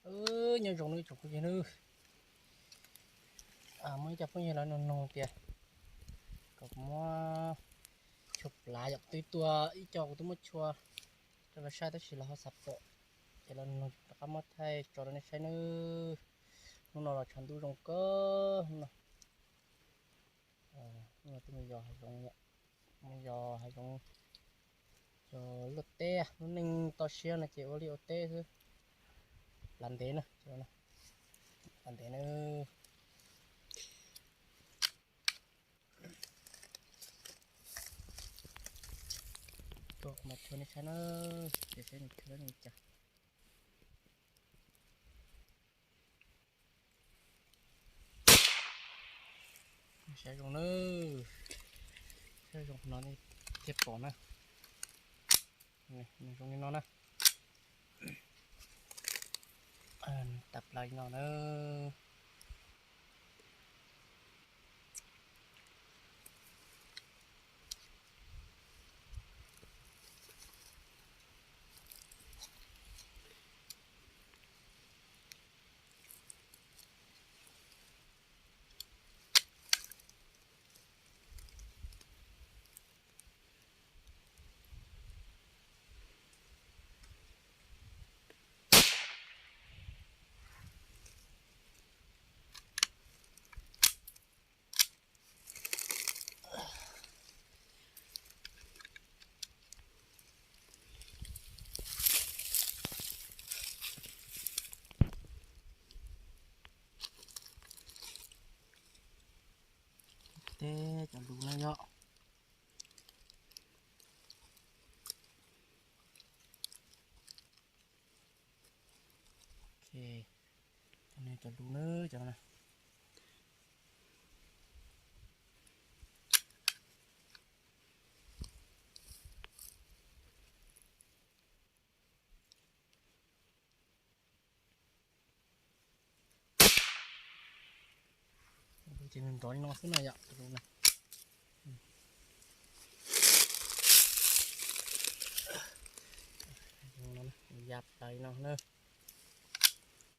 Nyob zoo nawb tsoom phooj ywg nawb. Muaj ib co phooj ywg lawv nug nug tias kom muab chua plav yom, twb tua ib co kuv twb muab chua rau lawv saib tab sis lawv ho xav pom, ces lawv nug rov qab muab thaij tso rau nej saib nawb. Hnub no los tshav ntuj zoo kawg hnub no. Hnub no twb mus yos hav zoov, mus yos hav zoov, yos luaj teb, lub neej toj siab no ces ua liaj ua teb xwb. Plav ntev na, plav ntev na. Tuaj kuv mam chua nej saib na, ces saib nws chua li cas. Saib zoo na, saib zoo no thiaj pom na. Nws zoo li no na. Tawm plaws li no na. Teb cov lus no yom. Ok, cov lus na, cov no. Ces nws nrov li no xwb na yom, cov lus na. Ya plaws li no na.